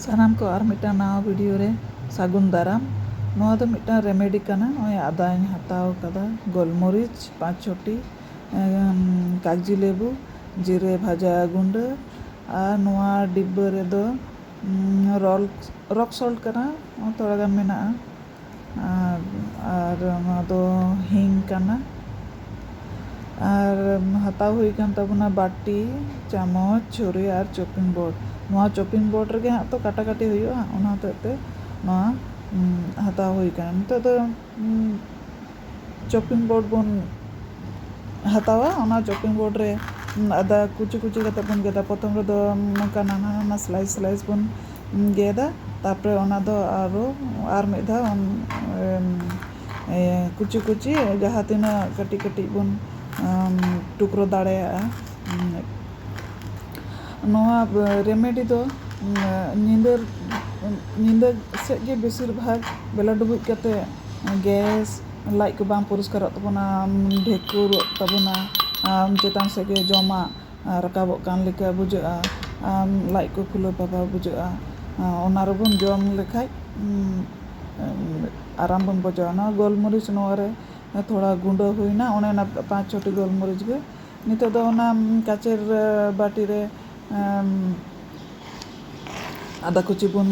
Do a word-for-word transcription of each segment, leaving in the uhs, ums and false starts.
ᱥᱟᱱᱟᱢ ᱠᱚ ᱟᱨ ᱢᱤᱫᱴᱟᱝ ᱱᱟᱣᱟ ᱵᱷᱤᱰᱤᱭᱳ ᱨᱮ ᱥᱟᱹᱜᱩᱱ ᱫᱟᱨᱟᱢ᱾ ᱱᱚᱣᱟ ᱫᱚ ᱢᱤᱫᱴᱟᱝ ᱨᱮᱢᱮᱰᱤ ᱠᱟᱱᱟ᱾ ᱱᱚᱜᱼᱚᱭ ᱟᱫᱟᱧ ᱦᱟᱛᱟᱣ ᱠᱟᱫᱟ, ᱜᱳᱞᱢᱚᱨᱤᱪ ᱯᱟᱸᱪ ᱪᱷᱚᱴᱤ, ᱮᱢ, ᱠᱟᱜᱡᱤ ᱞᱮᱵᱩ, ᱡᱤᱨᱟᱹ ᱵᱷᱟᱡᱟ ᱜᱩᱸᱰᱟᱹ, ᱟᱨ ᱱᱚᱣᱟ ᱰᱤᱵᱟᱹ ᱨᱮᱫᱚ, ᱩᱢ, ᱨᱚᱞ ᱨᱚᱠ ᱥᱚᱞᱴ ᱠᱟᱱᱟ, ᱛᱷᱚᱲᱟ ᱜᱟᱱ ᱢᱮᱱᱟᱜᱼᱟ᱾ ᱟᱨ, ᱟᱨ ᱱᱚᱣᱟ ᱫᱚ ᱦᱤᱝ ᱠᱟᱱᱟ᱾ ᱟᱨ ᱦᱟᱛᱟᱣ ᱦᱩᱭ ᱠᱟᱱ ᱛᱟᱵᱚᱱᱟ ᱵᱟᱹᱴᱤ, ᱪᱟᱢᱚᱪ, ᱪᱷᱩᱨᱤ ᱟᱨ ᱪᱚᱯᱤᱝ ᱵᱳᱨᱰ᱾ ᱱᱚᱣᱟ ᱪᱚᱯᱤᱝ ᱵᱳᱨᱰ ᱨᱮᱜᱮ ᱦᱟᱸᱜ ᱛᱚ ᱠᱟᱴᱟᱠᱟᱴᱤ ᱦᱩᱭᱩᱜᱼᱟ, ᱚᱱᱟ ᱦᱚᱛᱮᱡ ᱛᱮ ᱱᱚᱣᱟ, ᱩᱢ, ᱦᱟᱛᱟᱣ ᱦᱩᱭ ᱠᱟᱱᱟ᱾ ᱱᱤᱛᱚᱜ ᱫᱚ, ᱩᱢ, ᱪᱚᱯᱤᱝ ᱵᱳᱨᱰ ᱵᱚᱱ ᱦᱟᱛᱟᱣᱟ᱾ ᱚᱱᱟ ᱪᱚᱯᱤᱝ ᱵᱳᱨᱰ ᱨᱮ, ᱩᱢ, ᱟᱫᱟ ᱠᱩᱪᱤ ᱠᱩᱪᱤ ᱠᱟᱛᱮ ᱵᱚᱱ ᱜᱮᱫᱟ᱾ ᱯᱨᱚᱛᱷᱚᱢ ᱨᱮᱫᱚ ᱱᱚᱝᱠᱟ ᱱᱟᱱᱦᱟ ᱱᱟᱱᱦᱟ ᱥᱞᱟᱭᱤᱥ ᱥᱞᱟᱭᱤᱥ ᱵᱚᱱ, ᱩᱢ, ᱜᱮᱫᱟ᱾ ᱛᱟᱨᱯᱚᱨᱮ ᱚᱱᱟ ᱫᱚ ᱟᱨᱚ ᱟᱨ ᱢᱤᱫ ᱫᱷᱟᱣ, ᱩᱢ, ᱮᱢ, ᱮ, ᱠᱩᱪᱤ ᱠᱩᱪᱤ ᱡᱟᱦᱟᱸ ᱛᱤᱱᱟᱹᱜ ᱠᱟᱹᱴᱤᱡ ᱠᱟᱹᱴᱤᱡ ᱵᱚᱱ, ᱩᱢ, ᱴᱩᱠᱨᱳ ᱫᱟᱲᱮᱭᱟᱜᱼᱟ᱾ ᱩᱢ, ᱱᱚᱣᱟ ᱨᱮᱢᱮᱰᱤ ᱫᱚ, ᱩᱢ, ᱧᱤᱫᱟᱹ, ᱧᱤᱫᱟᱹ ᱥᱮᱫ ᱜᱮ ᱵᱮᱥᱤᱨ ᱵᱷᱟᱜᱽ ᱵᱮᱞᱟ ᱰᱩᱵᱩᱡ ᱠᱟᱛᱮ ᱜᱮᱥ, ᱞᱟᱡ ᱠᱚ ᱵᱟᱝ ᱯᱚᱨᱤᱥᱠᱟᱨᱚᱜ ᱛᱟᱵᱚᱱᱟ, ᱰᱷᱮᱠᱩᱨᱚᱜ ᱛᱟᱵᱚᱱᱟ, ᱟᱢ ᱪᱮᱛᱟᱱ ᱥᱮᱫ ᱜᱮ ᱡᱚᱢᱟᱜ ᱨᱟᱠᱟᱵᱚᱜ ᱠᱟᱱ ᱞᱮᱠᱟ ᱵᱩᱡᱷᱟᱹᱜᱼᱟ, ᱟᱢ ᱞᱟᱡ ᱠᱚ ᱯᱷᱩᱞᱟᱹ ᱯᱷᱟᱵᱟ ᱵᱩᱡᱷᱟᱹᱜᱼᱟ᱾ ᱚᱱᱟ ᱨᱮᱵᱚᱱ ᱡᱚᱢ ᱞᱮᱠᱷᱟᱡ, ᱩᱢ, ᱟᱨᱟᱢ ᱵᱚᱱ ᱵᱩᱡᱷᱟᱹᱣᱟ᱾ ᱱᱚᱣᱟ ᱜᱳᱞᱢᱚᱨᱤᱪ ᱱᱚᱣᱟ ᱨᱮ ᱛᱷᱚᱲᱟ ᱜᱩᱸᱰᱟᱹ ᱦᱩᱭᱱᱟ, ᱚᱱᱮ ᱚᱱᱟ ᱯᱟᱸᱪ ᱪᱷᱚᱴᱤ ᱜᱳᱞᱢᱚᱨᱤᱪ ᱜᱮ᱾ ᱱᱤᱛᱚᱜ ᱫᱚ ᱚᱱᱟ ᱠᱟᱪᱮᱨ ᱵᱟᱹᱴᱤ ᱨᱮ, ᱮᱢ, ᱟᱫᱟ ᱠᱩᱪᱤ ᱵᱚᱱ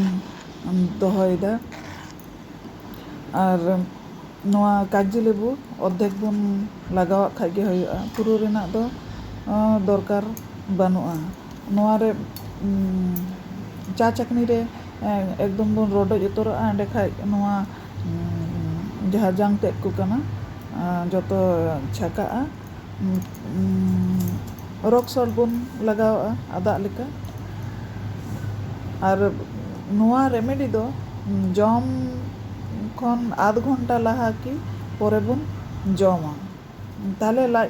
ᱫᱚᱦᱚᱭᱮᱫᱟ᱾ ᱟᱨ ᱱᱚᱣᱟ ᱠᱟᱜᱡᱤ ᱞᱮᱵᱩ ᱚᱨᱫᱷᱮᱠ ᱵᱚᱱ ᱞᱟᱜᱟᱣᱟᱜ ᱠᱷᱟᱡ ᱜᱮ ᱦᱩᱭᱩᱜᱼᱟ, ᱯᱩᱨᱟᱹ ᱨᱮᱱᱟᱜ ᱫᱚ, ᱟᱸ, ᱫᱚᱨᱠᱟᱨ ᱵᱟᱹᱱᱩᱜᱼᱟ᱾ ᱱᱚᱣᱟ ᱨᱮ, ᱩᱸ, ᱪᱟ ᱪᱟᱠᱱᱤ ᱨᱮ, ᱮᱸ, ᱮᱠᱫᱚᱢ ᱵᱚᱱ ᱨᱚᱰᱚᱡ ᱩᱛᱟᱹᱨᱚᱜᱼᱟ, ᱮᱸᱰᱮᱠᱷᱟᱡ ᱱᱚᱣᱟ, ᱩᱸ, ᱡᱟᱦᱟᱸ ᱡᱟᱝ ᱛᱮᱫ ᱠᱚ ᱠᱟᱱᱟ, ᱟᱸ, ᱡᱚᱛᱚ ᱪᱷᱟᱠᱟᱜᱼᱟ᱾ ᱩᱸ, ᱨᱚᱠ ᱥᱚᱞᱴ ᱵᱚᱱ ᱞᱟᱜᱟᱣᱟᱜᱼᱟ ᱟᱫᱟᱜ ᱞᱮᱠᱟ᱾ ᱟᱨ ᱱᱚᱣᱟ ᱨᱮᱢᱮᱰᱤ ᱫᱚ ᱡᱚᱢ ᱠᱷᱚᱱ ᱟᱫᱷ ᱜᱷᱚᱱᱴᱟ ᱞᱟᱦᱟ ᱠᱤ ᱯᱚᱨᱮ ᱵᱚᱱ ᱡᱚᱢᱟ, ᱛᱟᱦᱞᱮ ᱞᱟᱡ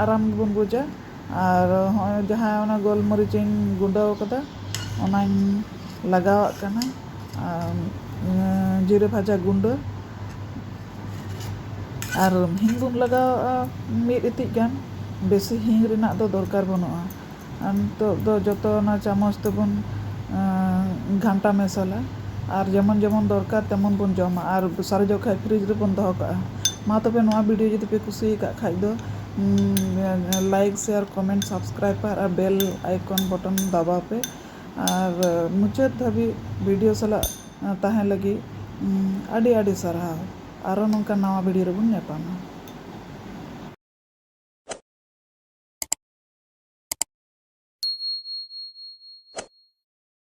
ᱟᱨᱟᱢ ᱵᱚᱱ ᱵᱩᱡᱟ᱾ ᱟᱨ ᱦᱚᱸᱜᱼᱚᱭ ᱡᱟᱦᱟᱸ ᱚᱱᱟ ᱜᱳᱞᱢᱚᱨᱤᱪ ᱤᱧ ᱜᱩᱸᱰᱟᱹᱣ ᱠᱟᱫᱟ, ᱚᱱᱟᱧ ᱞᱟᱜᱟᱣᱟᱜ ᱠᱟᱱᱟ᱾ ᱟᱨ, ᱩᱸ, ᱡᱤᱨᱟᱹ ᱵᱷᱟᱡᱟ ᱜᱩᱸᱰᱟᱹ᱾ ᱟᱨ ᱦᱤᱝ ᱵᱚᱱ ᱞᱟᱜᱟᱣᱟᱜᱼᱟ ᱢᱤᱫ ᱤᱛᱤᱡ ᱜᱟᱱ, ᱵᱮᱥᱤ ᱦᱤᱝ ᱨᱮᱱᱟᱜ ᱫᱚ ᱫᱚᱨᱠᱟᱨ ᱵᱟᱹᱱᱩᱜᱼᱟ᱾ ᱟᱨ ᱱᱤᱛᱚᱜ ᱫᱚ ᱡᱚᱛᱚ ᱚᱱᱟ ᱪᱟᱢᱚᱪ ᱛᱮᱵᱚᱱ, ᱟᱸ, ᱜᱷᱟᱱᱴᱟ ᱢᱮᱥᱟᱞᱟ᱾ ᱟᱨ ᱡᱮᱢᱚᱱ ᱡᱮᱢᱚᱱ ᱫᱚᱨᱠᱟᱨ ᱛᱮᱢᱚᱱ ᱵᱚᱱ ᱡᱚᱢᱟ, ᱟᱨ ᱥᱟᱨᱮᱡᱚᱜ ᱠᱷᱟᱡ ᱯᱷᱨᱤᱡᱽ ᱨᱮᱵᱚᱱ ᱫᱚᱦᱚ ᱠᱟᱜᱼᱟ᱾ ᱢᱟ ᱛᱚᱵᱮ, ᱱᱚᱣᱟ ᱵᱷᱤᱰᱤᱭᱳ ᱡᱩᱫᱤ ᱯᱮ ᱠᱩᱥᱤ ᱟᱠᱟᱫ ᱠᱷᱟᱡ ᱫᱚ, ᱞᱟᱭᱤᱠ, ᱥᱮᱭᱟᱨ, ᱠᱚᱢᱮᱱᱴ, ᱥᱟᱵᱥᱠᱨᱟᱭᱤᱵ ᱯᱮ ᱟᱨ ᱵᱮᱞ ᱟᱭᱠᱚᱱ ᱵᱚᱴᱚᱱ ᱫᱟᱵᱟᱣ ᱯᱮ᱾ ᱟᱨ ᱢᱩᱪᱟᱹᱫ ᱫᱷᱟᱹᱵᱤᱡ ᱵᱷᱤᱰᱤᱭᱳ ᱥᱟᱞᱟᱜ ᱛᱟᱦᱮᱸ ᱞᱟᱹᱜᱤᱫ ᱟᱹᱰᱤ ᱟᱹᱰᱤ ᱥᱟᱨᱦᱟᱣ᱾ ᱟᱨᱚ ᱱᱚᱝᱠᱟ ᱱᱟᱣᱟ ᱵᱷᱤᱰᱤᱭᱳ ᱨᱮᱵᱚᱱ ᱧᱟᱯᱟᱢᱟ᱾